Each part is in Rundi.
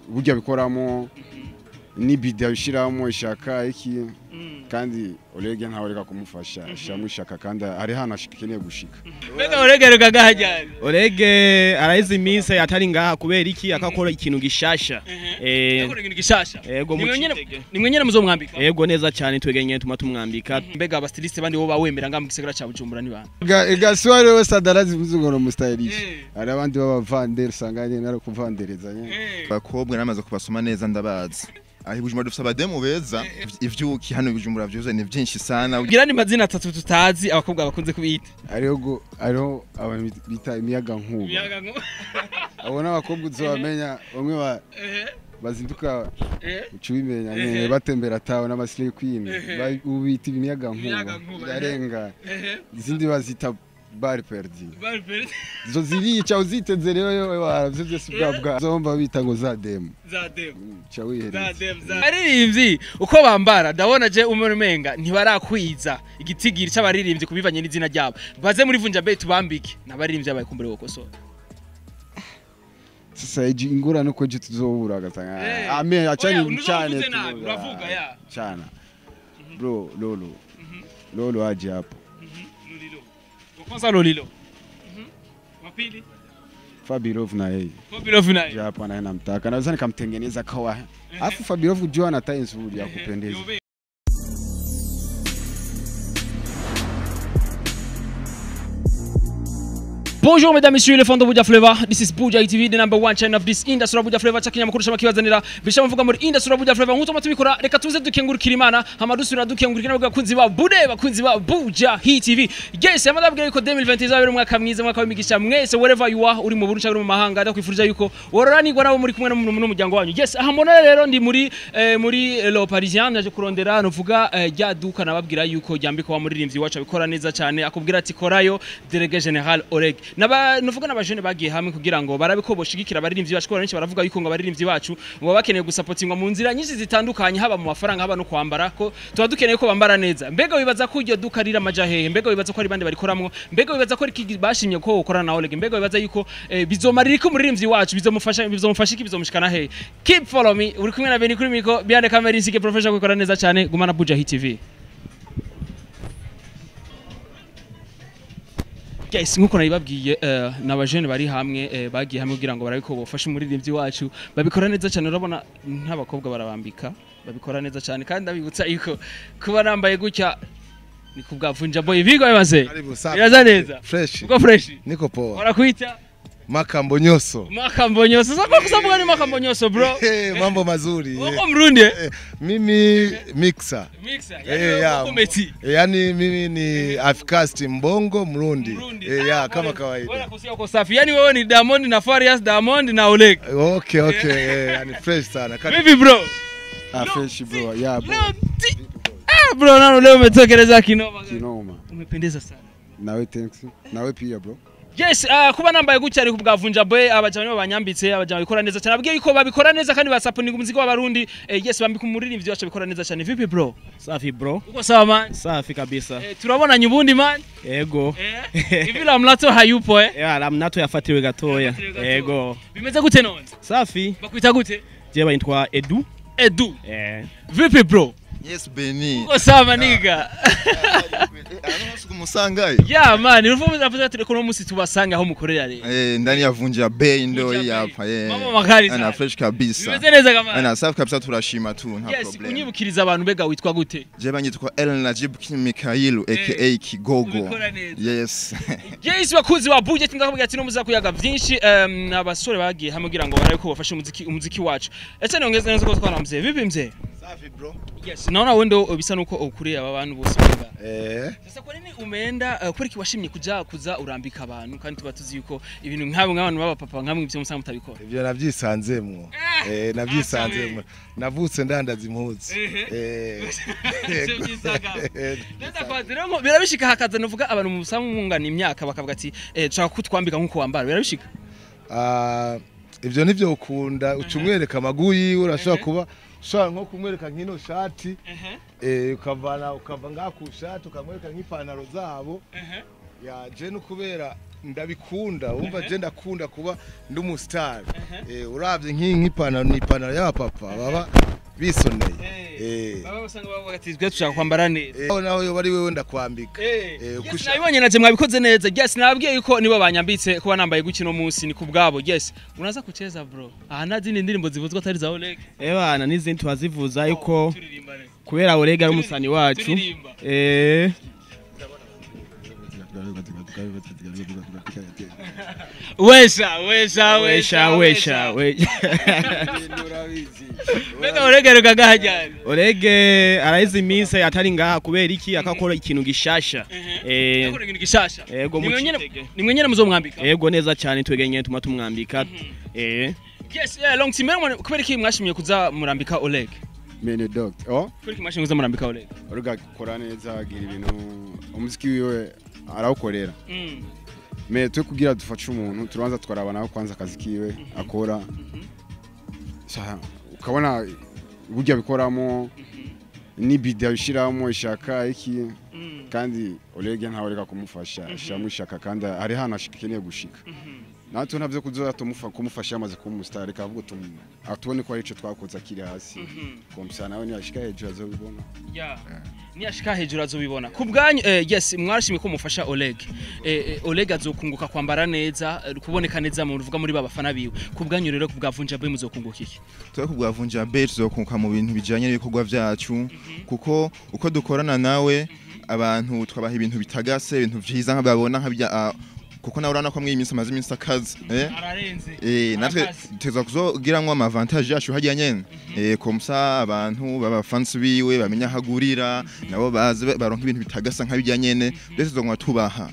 Burya bikoramo n'ibidi abishiramo ishaka iki kandi Olege ntawe reka kumufasha ashamushaka kandi ari hano ashikeneye gushika. Mbega Olege reka gahajyane. Olege araizi iminsi atari ngaha kubera iki akakora ikintu gishasha. Akora ikintu gishasha. Yego mucitege. Nimwe nyene muzomwambika. Yego neza cyane twegenye tuma tumwambika. Mbega aba styliste bandi bo bawemera ngaha mu gisagara ca Bujumbura ni bande. Ga sware wese adarazi muzungoro mu stylish. Ari abandi baba usanga nyene naro kuvandereza nyene. Bakobwa namaze kubasoma neza ndabazi. Ahi Bujumbura dufite abademu beza ivyuki hano Bujumbura vyuzuye ni vyinshi sana. Gira ni mazina atatu tutazi abakobwa bakunze kubita. Ariho abantu bita imiyaga nkuba. Imiyaga nkuba. Abo n'abakobwa uzobamenya bamwe bazinduka ucubimenya nyene batembera tawe n'abaslay queen ubita imiyaga nkuba irarenga. Izindi bazita bar perdi. Bar perdi. Zo zirica uziteze rero yewe waravye byose bwa zomba bita ngo za demo. Za demo. Cha wihereza. Za demo. Abaririmbyi uko bambara ndabona je umenga ntibarakwiza igitigiri c'abaririmbyi kubivanye n'izina ryabo. Baze muri Vunja Bei tubambike n'abaririmbyi abaye kumbure gukosora. Sasa ingura nuko je tuzobura gatanga. Ame acanye cyane. Uravuga ya. Cyane. Bro Lolo. Lolo aje hapo. Kwanza Lolilo. Wa pili? Fabirov na yeye. Fabirov na yeye. Hapo anaenda mtaka. Naweza nikamtengeneza kawa. Alafu Fabirov jua ana tai nzuri ya kupendeza. Bonjour mesdames, messieurs, les fans de Buja Flavor. This is Buja TV, the number one channel of this industry Buja Flavor. Chakinya makuru shama kibazanira bisha mvuga muri industry Buja Flavor. Nkuto matubikora reka tuze dukengurukira Imana, hama dusubira dukengurukira n'abakunzi ba Bude, bakunzi ba Buja TV. Yes, amadabwira yuko 2020 izabera umwaka mwiza, umwaka w'imigisha mwese wherever you are, uri mu Burundi cyangwa mu mahanga, ndakwifurije yuko wororanirwa nabo muri kumwe n'umuryango wanyu. Yes, aha mbona rero ndi muri muri Le Parisien naje kurondera nuvuga rya duka nababwira yuko ryambika wa muririmbyi wacu abikora neza cyane akubwira ati korayo Délégué Général Oleg. Naba nuvuga n'abajene bagiye hamwe kugira ngo barabe ko boshigikira abaririmbyi bacu ko benshi baravuga yuko ngo abaririmbyi bacu ngo bakeneye gusapotingwa mu nzira nyinshi zitandukanye haba mu mafaranga haba no kwambara ko tuba dukeneye ko bambara neza. Mbega wibaza ko iryo duka rira amaja hehe? Mbega wibaza ko ari bande barikoramwo? Mbega wibaza ko bashimye ko ukorana na Oleg? Mbega wibaza yuko bizomarira ko umuririmbyi wacu bizomufasha bizomufasha iki bizomushikana hehe? Keep follow me uri kumwe na Beni kuri miko Biane Camera Insike professional gukora neza cyane gumana Buja Hit TV. Guys nkuko nabibabwiye n'abajene bari hamwe bagiye hamwe kugira ngo barabiko bofashe umuririmbyi wacu babikora neza cyane. Urabona nk'abakobwa barabambika babikora neza cyane kandi ndabibutsa yuko kuba nambaye gutya ni kubwa Vunja Boy bigo bimaze biraza neza fresh uko fresh niko poa. Warakuita Makambo Nyoso. Makambo Nyoso. Sasa kwa sababu gani Makambo Nyoso bro? Mambo mazuri. Uko Mrundi? Mimi mixer. Mixer. Yani uko meti. Yani mimi ni Africast Mbongo Mrundi. Ya kama kawaida. Wewe kusia uko safi. Yani wewe ni Diamond na Farias, Diamond na Oleg. Okay okay. Yani fresh sana. Vipi bro? Ah fresh bro. Yeah bro. Ah bro nano leo umetokeleza kinoma. Kinoma. Umependeza sana. Nawe thanks. Nawe pia bro. Yes, kuba nambaye gutya ari kubwa Vunja Boy abajamwe babanyambitse abajamwe bikora neza cyane abwiye yuko babikora neza kandi basaponinga umuziki w'abarundi. Yes bambika umuririmbyi wacu bikora neza cyane. Vipi bro? Safi bro. Uko sawa man? Safi kabisa. Turabonanye ubundi man? Yego. Hivi la mlato hayupo eh? Yeah, la mlato yafatiriwe gatoya. Yego. Bimeze gute none? Safi. Bakwita gute? Je bayitwa Edu. Edu. Vipi bro? Yes Beni. Uko sawa niga? Kumusangaye. Yeah man, uruvuze avuze ati reko no musi tubasanga aho mukorera rero. Ndani ya Vunja Bei ndo hii hapa. Mama makali sana. Ana fresh kabisa. Bimeze neza kama. Ana safi kabisa turashima tu nta problem. Yes, kunyibukiriza abantu bega witwa gute? Je banyitwa El Najib Mikailu aka Kigogo. Yes. Yes bakuzi ba budget ndakubwira ati no muza kuyaga byinshi abasore bagiye hamwe kugira ngo barabe ko bafashe umuziki wacu. Ese nongeze neza ko twana mzee. Vipi mzee? Safi bro. Yes, naona wewe ndo bisa nuko ukuriye aba bantu bose bega. Sasa kwa nini umeenda kuri washimye kuja kuza urambika abantu kandi tuba tuzi yuko ibintu nk'abo nk'abantu baba papa nkamwe ibyo musanga mutabikora? Ibyo navyisanzemwo. Navyisanzemwo. Navutse ndandaza impuzu. Neza kwa rero birabishika hakaza novuga abantu musanga mwungana imyaka bakavuga ati dushaka kutwambika nkuko wambara birabishika? Ibyo nivyo ukunda ucumwereka amaguyi urashobora kuba ushobora nko kumwereka nk'ino shati ukavana ukava ngaha ku shati ukamwereka nk'ipantaro zabo ya je no kubera Ndabikunda, umva, je ndakunda kuba ndi umustar. Uravye nk'ipantaro, ni ipantaro y'abapapa baba bisoneye. Baba basanga bavuga ati twe tushaka kwambara neza. Naho yoba ari wewe ndakwambika. Yes, nabibonye naje mwabikoze neza. Yes, nababwiye yuko nibo banyambitse kuba nambaye guki no munsi ni kubwabo. Yes, unaza kucheza bro. Aha nta zindi ndirimbo zivuzwa atari za Oleg. Ebana, n'izindi tubazivuza yuko Turirimba rero. kubera Oleg ari umusani wacu. Turirimba. Wesha, wesha, Wesha, wesha, wesha. Urabizi. Mbega Oleg aruka gahajyane. Oleg araheze iminsi atari ngaha kubera iki? Akakora ikintu gishasha. Akora ikintu gishasha. Ego, Nimwe nyene mucitege. nimwe nyene muzomwambika. Ego, neza cyane, twege nyene tuma tumwambika. Yes, yeah, long time mwe kubera iki mwashimye kuza murambika Oleg? Mene doctor. Oh, Kubera iki mwashimye kuza murambika Oleg? Oleg akora neza, agira ibintu, umuziki wiwe arawukorera. Me twe kugira dufashe umuntu turanza twaraba nawe kwanza akazi kiwe akora. Ukabona uburyo abikoramo n'ibidi abishiramo ishaka iki, kandi Oleg ntawe reka kumufasha, ashiramo ishaka kandi hari hano akeneye gushika. Natwe ntavyo kuzoza kumufasha yamaze kuba umustar, reka ahubwo atubone ko hari ico twakoze akiri hasi. Komsa nawe niyashika hejuru azobibona. Yeah. Niyashika hejuru azobibona. Ku bwanyu, yes, mwarashimye ko mufasha Oleg. Oleg azokunguka kwambara neza, kuboneka neza mu ruvuga muri babafana biwe. Ku bwanyu rero, ku bwa Vunja Boy, muzokunguka iki? Twe kubwa Vunja Bay tuzokunguka mu bintu bijanye n'ibikorwa vyacu, kuko uko dukorana nawe abantu twabaha ibintu bitagase, ibintu vyiza nk'ababona nk'abya kuko nawe urabona ko mw'iyi minsi amaze iminsi akazi. Ararenze. Natwe Arakaze. tuza kuzogiramwo ama avantage yacu hajya nyene, comme ça abantu baba fans biwe bamenya hagurira nabo baze baronka ibintu bitagasa nk'abijya nyene. Byose tuzoguma tubaha,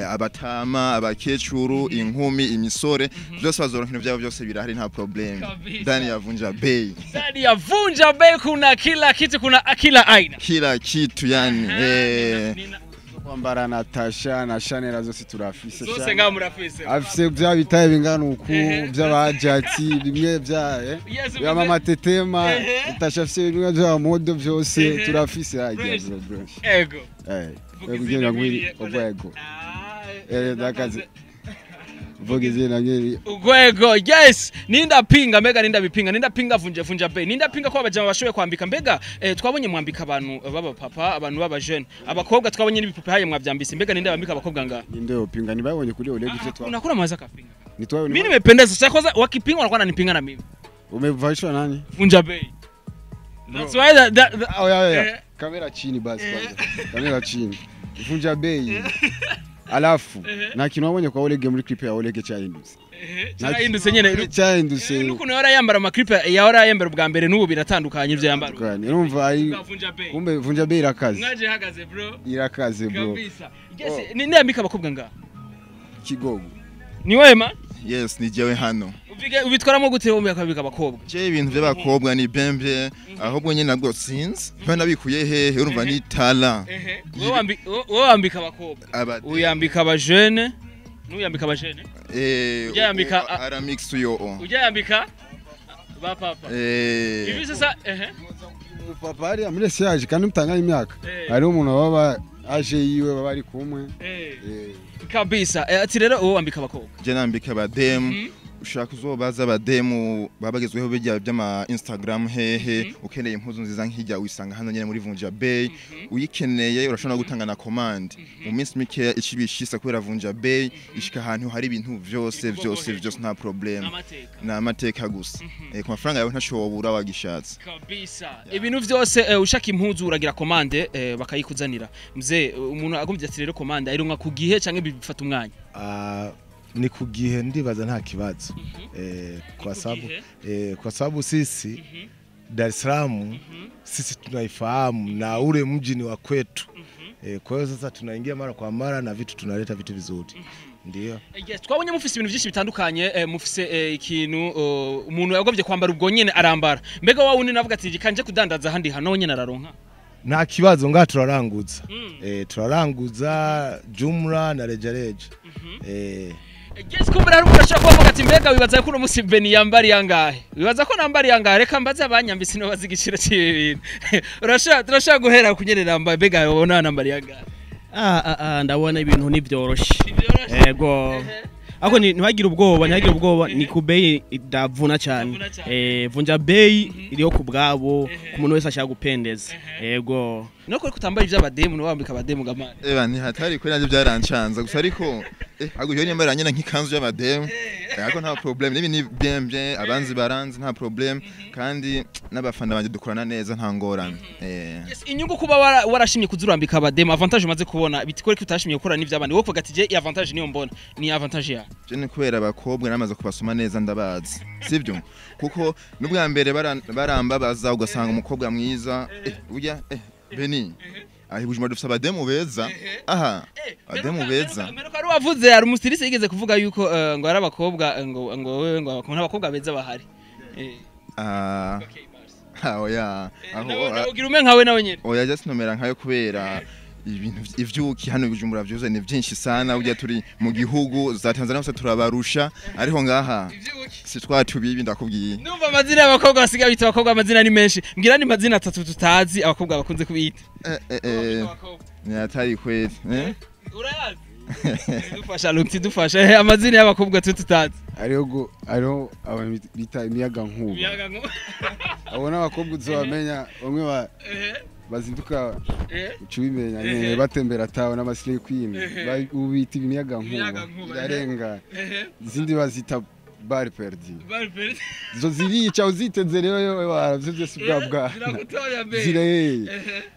abatama, abakecuru, inkumi, imisore, byose bazoronka ibintu byabo, byose birahari, nta problem. Kabisa. Ndani ya Vunja Bay. Ndani ya Vunja Bay kuna kila kitu, kuna kila aina. Kila kitu yani. Kwambara Natasha na Chanel zose turafise. Zose ngaho murafise. Afise bya bitaye bingana uku by'abajati bimwe bya bya mama tetema. Natasha afise bimwe bya modo byose turafise hajya Fresh. bro bro. Ego. Vuga izina ngwiri urwego. Ndakaze. Vuga izina ngwiri. Ugwego, yes. Ninda pinga mbega, ninda bipinga, ninda pinga Vunja Bay, ninda pinga ko abajama bashoboye kwambika mbega. Twabonye mwambika abantu baba papa, abantu baba jeune, abakobwa twabonye n'ibipupe haye mwavyambise. Mbega ninda bambika abakobwa ngaha? Ninde yopinga? Nibabonye kuri Oleg ivyo twa Unakuna mawazo akapinga. Nitwaye. Mimi nimependeza. Sasa kwanza wakipinga wanakuwa wananipinga na mimi. Umevalishwa nani? Vunja Bay. That's why that Oh, ya. Kamera chini basi kwanza. Kamera chini. Vunja Bei. Alafu na kintu wabonye kwa Oleg muri clip ya Oleg cyahindutse. Cyahindutse nyene. Cyahindutse. N'ukuntu yahora yambara amaklipe yahora yambara ubwa mbere n'ubu biratandukanye ivyo yambara. Kandi urumva ari Vunja Bay. kumbe Vunja Bei irakaze. Mwaje hagaze bro. Irakaze bro. Kabisa. Yes, ni yambika abakobwa ngaha? Kigogo. Ni wewe man? Yes, ni jewe hano. Uvige ubitwaramo gute wowe akabika abakobwa? Je ibintu by'abakobwa ni bembe, ahubwo nyine nabwo sinzi mba nabikuye hehe, urumva ni tala. Wowe wambika abakobwa. Aba Uyambika abajene, n'uyambika abajene. Ujya yambika aramix uyo o. Ujya yambika ba papa. Ibi sasa Papa hariya muri siyaje kandi mutangana imyaka. Hariho umuntu baba aje yiwe baba ari kumwe. Kabisa. Ati rero wowe wambika abakobwa. Je nambika abademu. Ushaka uzobaza abademu babagezweho bijya by'ama Instagram hehe, ukeneye impuzu nziza nk'ijya wisanga hano nyene muri Vunja Bay. Uyikeneye urashobora no gutanga na commande mu minsi mikeya icibishisa, kubera Vunja Bay ishika ahantu hari ibintu vyose vyose vyose, nta problem. Amateka. Ni amateka gusa. Ku mafaranga yawe ntaco wobura wagishatse. Kabisa. Ibintu vyose, ushaka impuzu uragira commande, bakayikuzanira. Mzee, umuntu agombye ati rero commande ayironka ku gihe canke bifata umwanya? Ah, ni ku gihe, ndibaza nta kibazo, kwa sababu gihe? Kwa sababu sisi Dar es Salaam sisi tunaifahamu na ule mji ni wa kwetu. Kwa hiyo sasa tunaingia mara kwa mara na vitu, tunaleta vitu vizuri, ndio. Yes, twabonye mufise ibintu byinshi bitandukanye, mufise ikintu umuntu yagombye kwambara ubwo nyene arambara. Mbega wa wundi navuga ati kanje kudandaza ahandi hano nyene araronka? Nta kibazo, ngaha turaranguza, turaranguza jumla na rejareja. Yes, kumbura hari umuntu ashobora kuba avuga ati mbega wibaza ko uno musi Beni yambari yangahe? Wibaza ko nambari yangahe? Reka mbaze abanyambise nibo bazi igiciro cy'ibi bintu. Urashobora turashobora guhera kunyerera mbaye, mbega wabona nambari yangahe? Ndabona ibintu nivyoroshe. Yego. Ako ntibagire ubwoba, ni ku bei idavuna cyane. Vunja Bei iriho ku bwabo, ku muntu wese ashaka gupendeza. Yego. Nuko kutambaye ivy'abademu no wambika abademu gamana. Eba ni hatari kwera nje byarancanza gusa ariko ahubwo yo nyambara nyene nk'ikanzu y'abademu. Ariko nta problem, nibi ni bien bien abanzi baranzi nta problem, kandi n'abafana banje dukorana neza nta ngorane. Yes, inyungu kuba warashimye kuzurambika abademu, avantage umaze kubona bitikore ko utashimye gukora n'ivy'abandi. Wowe kuvuga ati je avantage niyo mbona, ni avantage ya. Je ni kubera abakobwa namaze kubasoma neza ndabazi. Sivyo? Kuko n'ubwa mbere barambabaza ugasanga umukobwa mwiza burya Beni ahi bujuma dufise abademu beza. Aha abademu beza. Meruka ari wavuze ari umustirise yigeze kuvuga yuko ngo ari abakobwa ngo wewe ngo abakobwa beza bahari. Oya aho ugira ume nkawe nawe nyene. Oya just nomera nkayo kubera ibintu ivyuki hano Bujumbura vyuzuye ni byinshi sana, ujya turi mu gihugu za Tanzania hose turabarusha, ariko ngaha si twatubibi ndakubwiye. Ndumva amazina y'abakobwa basigaye bita abakobwa amazina ni menshi, mbwira ni mazina atatu tutazi abakobwa bakunze kubita. Ni atari kweli. Urayazi? Dufasha Longti, dufasha amazina y'abakobwa tutazi. Ariho abantu bita imiyaga nkuba. Imiyaga nkuba. Abo n'abakobwa uzobamenya bamwe bazinduka ucubimenya nyene batembera tawe n'amasire queen ubita imiyaga nkuba irarenga, izindi bazita bar perdi. Zo zirica uziteze rero waravye byose bwa zire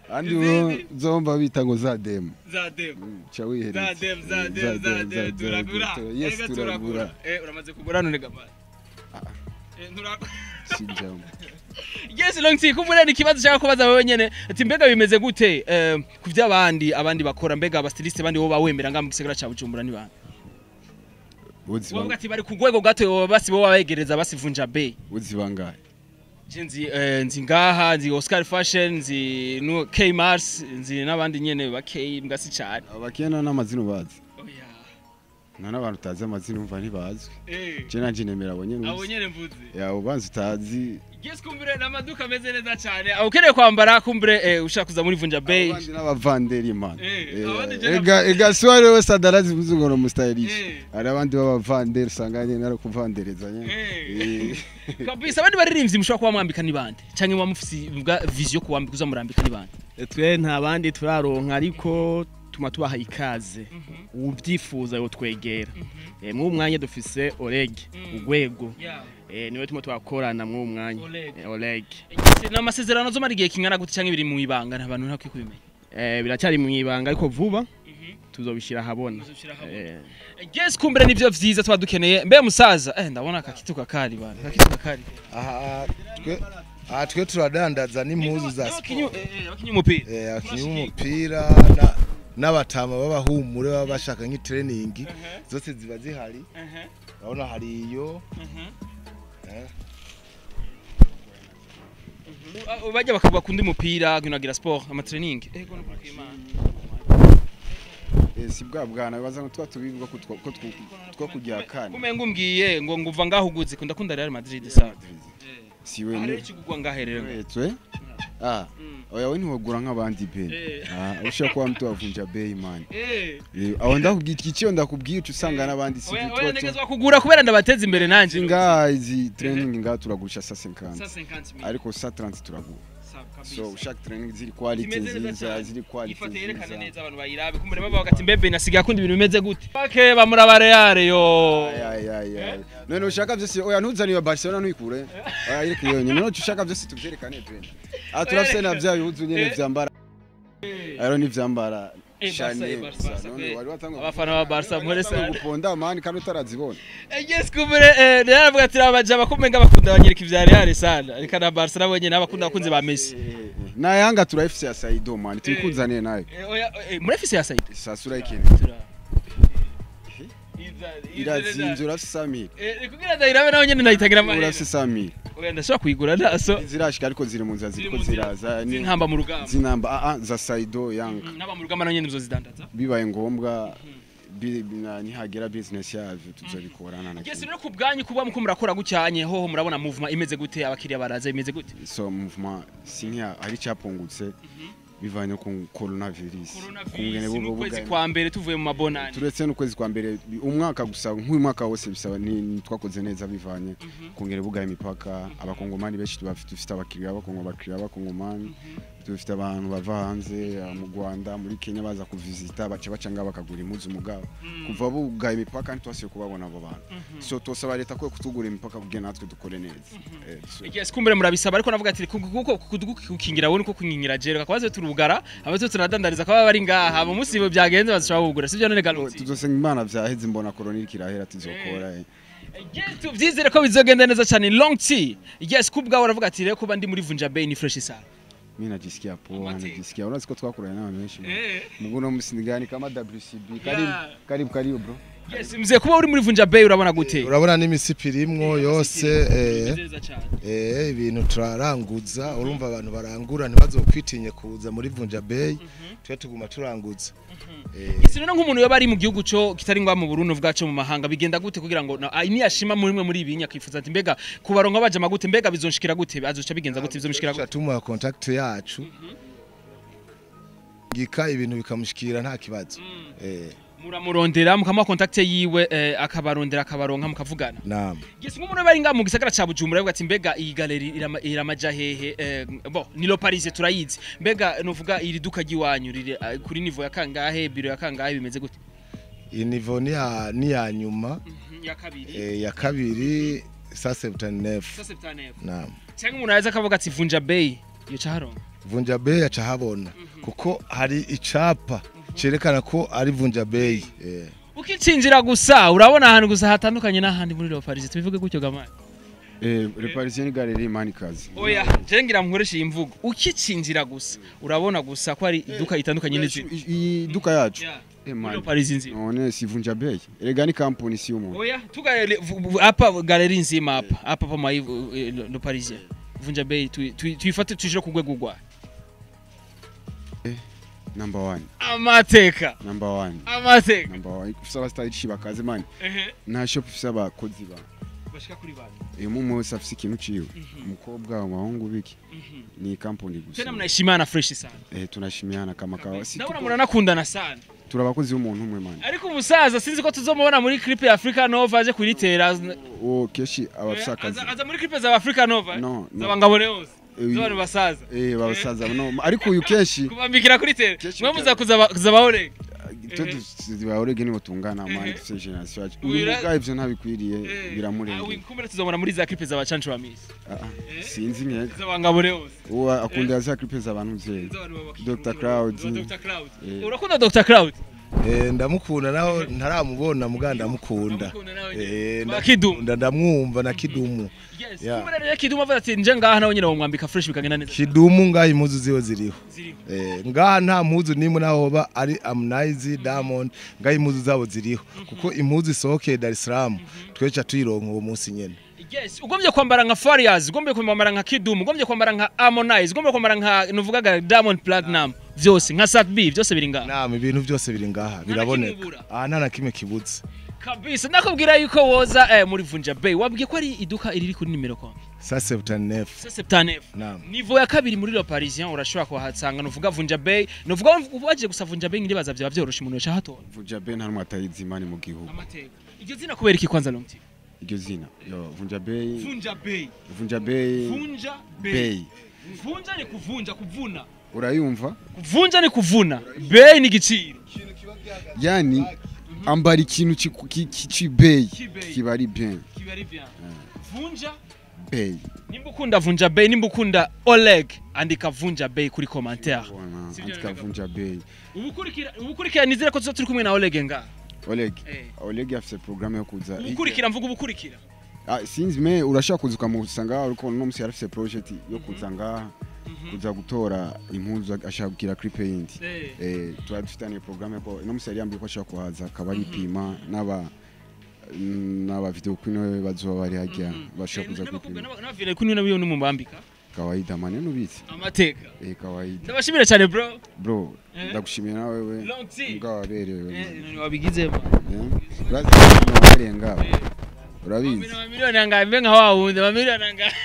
andi zomba bita ngo za demo cha wihereza za dem turagura. Yes, turagura. Uramaze kugura none gama sinjamo. Yes, Longti, kumbura ni kibazo cyaka kubaza wewe nyene ati mbega bimeze gute ku by'abandi abandi bakora, mbega abastyliste bandi bo bawemera nga mu gisagara ca Bujumbura ni bande? Uzi ati bari ku rwego gato basi bo babegereza basivunja Bei. Uzi bangahe? Je nzi nzi ngaha nzi Oscar Fashion, nzi no K Mars, nzi nabandi nyene ba K mbwa si cyane. Abakena n'amazina bazi. Oya. Nta n'abantu utazi amazina umva ntibazwi. Je nanje nemera abo nyene. Abo nyene mvuze. Ya ubanza utazi. Yes, kumbure n'amaduka ameze neza cyane. Ukeneye kwambara kumbure ushaka kuza muri Vunja Bei. Abandi n'abavanderi man. Ega swari wese adarazi muzungoro mustylish. Ari abandi b'abavanderi usanga nyene ari kuvandereza nyene. Kabisa abandi baririmbyi mushobora kuba mwambika ni bande? Canke mwamufisi vision kuwambika uza murambika ni bande? Twe nta bandi turaronka ariko tuma tubaha ikaze. Ubyifuza yo twegera. Mu mwanya dufise Oleg ugwego. Niwe tuma twakorana mu mwanya Oleg. N'amasezerano zo mari gihe kingana gute canke biri mu ibanga abantu ntakwiye kubimenya? Biracyari mu ibanga ariko vuba tuzobishira habona. Yes, kumbere nivyo vyiza twa dukeneye. Mbe musaza ndabona akakituka kari bana. Akakituka kari. Aha twe turadandaza n'impuzu za sport. Abakinyi umupira. Abakinyi umupira n'abatama babahumure baba bashaka nk'itraining zose ziba zihari. Urabona hari iyo bajya bakavuga kundi mupira kunagira sport ama training. Ego no kwimana. Si bwa bwana bibaza ngo twatubivuga ko two kujya kane. Kumenga umbwiye ngo nguva ngaho uguze ko ndakunda Real Madrid sa. Si we ni ikigugwa ngaherera. Twe? Oya we ntiwogura nk'abandi be. Ushaka kuba mtu wavunja bei man. Aho ndakubwiye ikiyo ndakubwiye usanga n'abandi si bitwa. Oya negezwa kugura kubera ndabateza imbere nanje. Ngaha izi training ngaha turagurisha sa 50. Ariko sa 30 turagura. So ushaka training ziri quality nziza, ziri quality. Ifate yerekana neza abantu bayirabe kumbere baba bagati mbebe nasigaye akunda ibintu bimeze gute. Bake bamuraba Real yo. Ay. None ushaka byose oya ntuzaniye Barcelona ntuikure. Oya ireke yonyine. None ushaka byose tuvyerekane twende. Turafise na bya bihuzu nyene vyambara. Aro ni vyambara. Shane. Abafana ba Barca muri sa guponda man kandi utarazibona. Yes, kumbere Real avuga ati abaja bakumenga bakunda banyereka ivya Real sana. Reka na Barca nabo nyene abakunda abakunzi ba Messi. Na Yanga turafise ya Saido man tuyikuzaniye nayo. Oya muri FC ya Saido. Sasura ikintu. Irazinze urafise Samir. Kugira ndayirabe naho nyene ndayitagira amahera. Urafise Samir. Oya ndashobora kuyigura ndaso. Zirashika ariko ziri mu nzira ziriko ziraza ni ntamba mu rugamba. Zinamba za Saido Yanga. Naba mu rugamba naho nyene muzozidandaza. Bibaye ngombwa nihagera business yavyo tuzobikorana na. Yes, rero kubganyu kuba muko murakora gucyanye hoho murabona movement imeze gute, abakiriya baraza imeze gute? So movement sinkiya hari cyapungutse. Bivanye ku coronavirus. Kungene n'ukwezi kwa mbere tuvuye mu mabonani. Turetse n'ukwezi kwa mbere umwaka gusa nk'uyu mwaka wose bisaba ni twakoze neza bivanye kongera bugaye imipaka. Abakongomani benshi tubafite abakiriya b'abakongomani, dufite abantu bava hanze mu Rwanda, muri Kenya baza kuvisita, baca ngaha bakagura impuzu mugabo. Kuva bugaye imipaka ntitwasubiye kubabona abo bantu. So tosaba leta ko kutugura imipaka kugira natwe dukore neza. Yes, kumbere murabisaba, ariko navuga ati kuko kukingira wowe niko kunkingira jero kakwaze turugara abazo turadandariza kwa bari ngaha mu munsi byagenze bazashobora kugura, sivyo none Galonzi? Tuzosenga Imana vyaheze mbona corona irikirahera tuzokora. Yes, tuvyizere ko bizogenda neza cyane. Long T, yes, kubwa uravuga ati rero kuba ndi muri Vunja Bay ni fresh sana. Mimi najisikia poa, najisikia. Urazi ko twakuranye n'abantu benshi. Muguno musinigani kama WCB. Karibu, karibu, karibu bro. Yes, mzee kuba uri muri Vunja Bay urabona gute? Urabona n'imisipi irimwo yose, ibintu turaranguza, urumva abantu barangura ntibazokwitinye kuza muri Vunja Bay, twe tuguma turanguza. Ese none nk'umuntu yoba ari mu gihugu cyo kitari ngwa mu Burundi ubwaco mu mahanga bigenda gute kugira ngo niyashima muri mwe muri ibinya akifuza ati mbega kubaronka baje magute, mbega bizonshikira gute, azoca bigenza gute, bizomushikira gute? Tumuha contact yacu gika ibintu bikamushikira nta kibazo. Muramurondera mukamuha contact yiwe, akabarondera akabaronka mukavugana. Naam. Yes, nk'umuntu bari nga mu gisagara ca Bujumbura yavuga ati mbega iyi galerie iramaja hehe, bon ni Lo Paris turayizi, mbega novuga iri duka giwanyu riri kuri niveau ya kangahe, biro ya kangahe, bimeze gute? Iyi niveau ni ya nyuma ya kabiri, ya kabiri 179. 179. Naam. Cyangwa umuntu yaza akavuga ati Vunja Bay yo caharonka. Vunja Bay acahabona kuko hari icapa cerekana ko ari Vunja Bay. Ukicinjira gusa urabona ahantu gusa hatandukanye n'ahandi muri Lo Paris, tubivuge gutyo gamani. Le Parisien galerie manikazi. Oya, je ngira nkoresha iyi mvugo. Ukicinjira gusa urabona gusa ko ari iduka itandukanye n'izindi. Iduka yacu. Muri Lo Paris nzima. None si Vunja Bay. Erega ni company si umuntu. Oya, tuga apa galerie nzima apa. Apa pa mai Lo Parisien. Vunja Bay tuifate tujire ku rwego rwa. Number 1. Amateka. Number 1. Amateka. Number 1. Ufisa style bakaze mani. Nta shop ufisa abakozi ba. Bashika kuri bane. Iyo mumwe wese afise ikintu ciwe. Umukobwa umuhungu biki. Ni company gusa. Tena mnaheshimiana fresh sana. Tunashimiana kama kawa. Ndabona muranakundana sana. Turabakozi b'umuntu umwe mani. Ariko umusaza sinzi ko tuzomubona muri clip ya Africa Nova aje kuritera. O keshi abafisa akazi. Aza muri clip za Africa Nova. No. Zabangabone yose. Z'abantu basaza. Basaza no, ariko uyu kenshi kubambikira kuri tele. Mwe muza kuzabaorega. Tubaorega nibo tungana mani dufite generation yacu. Uyu mugabo ivyo ntabikwiriye biramurengera. Kumbura tuzobona muri za clip za Chancho wa Miss. Sinzi nkeka. Zabangabone yose. Uwo akunda za clip z'abantu vye. Dr Cloud. Dr Cloud. Urakunda Dr Cloud? Ndamukunda naho ntaramubona muganda ndamukunda. Kidumu ndamwumva na Kidumu. Yes, kumbura rero Kidumu avuga ati nje ngaha naho nyine bamwambika fresh bikagenda neza. Kidumu ngaha impuzu ziwe ziriho. Ngaha nta mpuzu nimwe naho ba ari Harmonize, Diamond, ngaha impuzu zabo ziriho kuko impuzu isohokeye Dar es Salaam tweca tuyironka uwo munsi nyene. Yes, ugombye kwambara nka Fariaz, ugombye kwambara nka Kidumu, ugombye kwambara nka Harmonize, ugombye kwambara nka nuvugaga Diamond Platinum, vyose nka Sat B, vyose biri ngaha. Naam, ibintu byose biri ngaha biraboneka. Nta na kimwe kibuze. Kabisa nakubwira yuko woza muri Vunja Bay wabwiye ko ari iduka iriri kuri nimero konti 179. 179. Naam. Niveau ya kabiri muri Lo Parisien urashobora kuhasanga nuvuga Vunja Bay, nuvuga waje gusa Vunja Bay ngiribaza byaba byoroshe umuntu yacha hatora. Vunja Bay nta numwe atayizi imani mu gihugu. Amateka. Iryo zina kubera iki kwanza Long T? Iryo zina. Yo Vunja Bay. Vunja Bay. Vunja Bay. Vunja Bay. Vunja ni kuvunja, kuvuna. Urayumva? Kuvunja ni kuvuna. Bay ni igiciro. Yani ambara ikintu ci bay kiba ari bien. Kiba ari bien. Vunja Bay. Nimba ukunda Vunja Bay, nimba ukunda Oleg, andika Vunja Bay kuri commentaire. Andika Vunja Bay. Ubukurikira nizere ko turi kumwe na Oleg nga. Oleg. Oleg afise programme yo kuza. Ubukurikira mvuga ubukurikira. Sinzi me urashaka kuza ukamusanga ariko no musi yarafise project yo kuza ngaha. Kuza gutora impuzu ashaka kugira clip yindi. Tuba dufitanye programme ko no musi yari yambiye ko ashaka kuhaza akaba aripima n'aba video queen bazoba bari hajya bashaka kuza kwipima. N'aba video queen nabo n'umubambika. Kawaida mane nubitse. Amateka. Kawaida. Ndabashimira cyane bro. Bro, ndagushimira nawe wewe. Mbwa waberewe. Wabigize ma. Urazi waberenga. Urabizi. Mamilioni angapi mbe nka wa wundi, mamilioni angapi.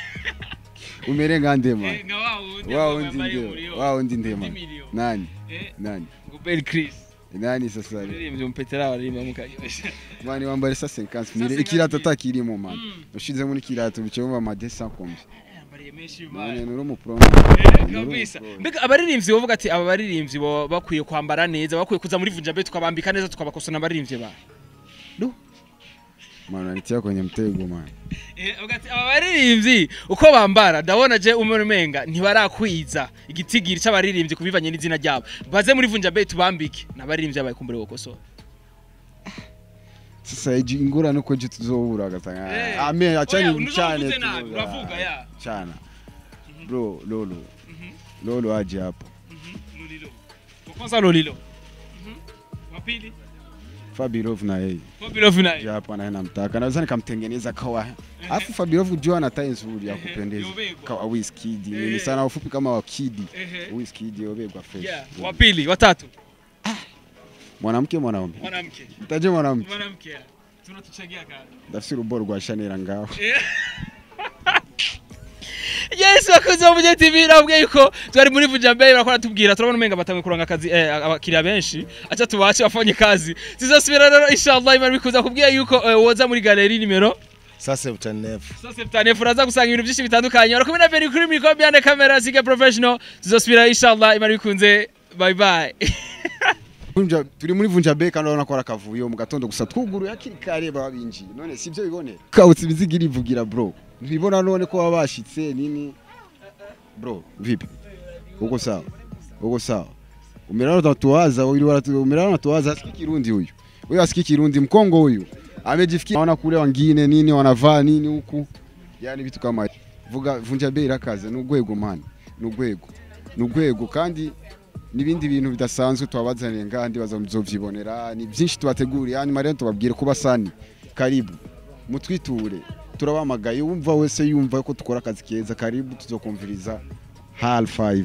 Umere nka nde man? Nka wa wundi Wa wundi wambaye nde? umuriro. Wa wundi nde man? Miliyoni. Nani? Nani? Ngo Bel Chris. Nani sasa? Uririmbye umupetera baririmba mukanyosha. Man, wambare sa 50 mille. Ikirato atakirimo man. Ushizemo n'ikirato bice mu ma 200 kombi. Yambariye menshi Man, man. nuri umupro. Kabisa. Mbega abaririmbyi bavuga ati aba baririmbyi baba bakwiye kwambara neza, bakwiye kuza muri Vunja Bei tukabambika neza, tukabakosona abaririmbyi ba. Man, unanitia kwenye mtego man. Bavuga ati aba baririmbyi uko bambara ndabona je umenga ntibarakwiza igitigiri c'abaririmbyi kubivanye n'izina ryabo. Baze muri Vunja Bei tubambike n'abaririmbyi abaye kumbure gukosora. Sasa iji ingorane uko je tuzobura agasanga. Ame achani Oya, cyane. unuzovuze nabi, uravuga ya. Chana. Bro, Lolo. Lolo aje hapa. Lolilo. Kwanza Lolilo. Wa pili Fabilov na yeye. Fabilov naye. Aje hapa naye namtaka. Naweza nikamtengeneza kawa. Alafu Fabilov jua ana tai nzuri ya kupendeza. Yobegwa. Kawa Wizkid nini sana ufupi kama wa Kid. Wizkid yobegwa fresh. Yeah. Wa pili, watatu. Mwanamke mwanaume. Mwanamke. Mtaje mwanamke. Mwanamke. Tunatuchangia kana. Ndafise uruboro rwa Chanel ngaho. Yes, bakunzi ba Buja TV, nabwiye yuko twari muri Vunja Bei barakora tubwira turabona umenga batangiye kuranga akazi abakiriya benshi, acha tubace bafanye kazi. Tuzosubira rero inshallah Imana bikuza kubwira yuko woza muri galerie nimero Sasa utanefu. Sasa mtanefu uraza gusanga ibintu byinshi bitandukanye. Barakumwe na Beri kuri micro behind the camera Zige Professional. Tuzosubira inshallah Imana bikunze. Bye bye. Turi muri Vunja Bei kandi urabona ko ari akavuyo mu gatondo gusa twuguruye hakiri kare baba binjiye. None sivyo bibone. Kawutse imizigo irivugira bro. Ntibibona none ko baba bashitse nini. Bro, vipi? Uko sawa? Uko sawa? Umelala utatuwaza, umelala unatuwaza, asikii Kirundi huyu. Huyu asikii Kirundi, Mkongo huyu. Amejifikia naona kule wengine nini wanavaa nini huku. Yani vitu kama vuga Vunja Bei irakaze n'ugwego man. N'ugwego. N'ugwego kandi nibindi bintu bidasanzwe twabazaniye ngandi bazovyibonera ni byinshi tubateguriye. Hanyuma rero tubabwire kuba sani karibu mutwiture, turabamagaye wumva wese yumva ko dukora akazi keza. Karibu tuzokumviriza hal 5.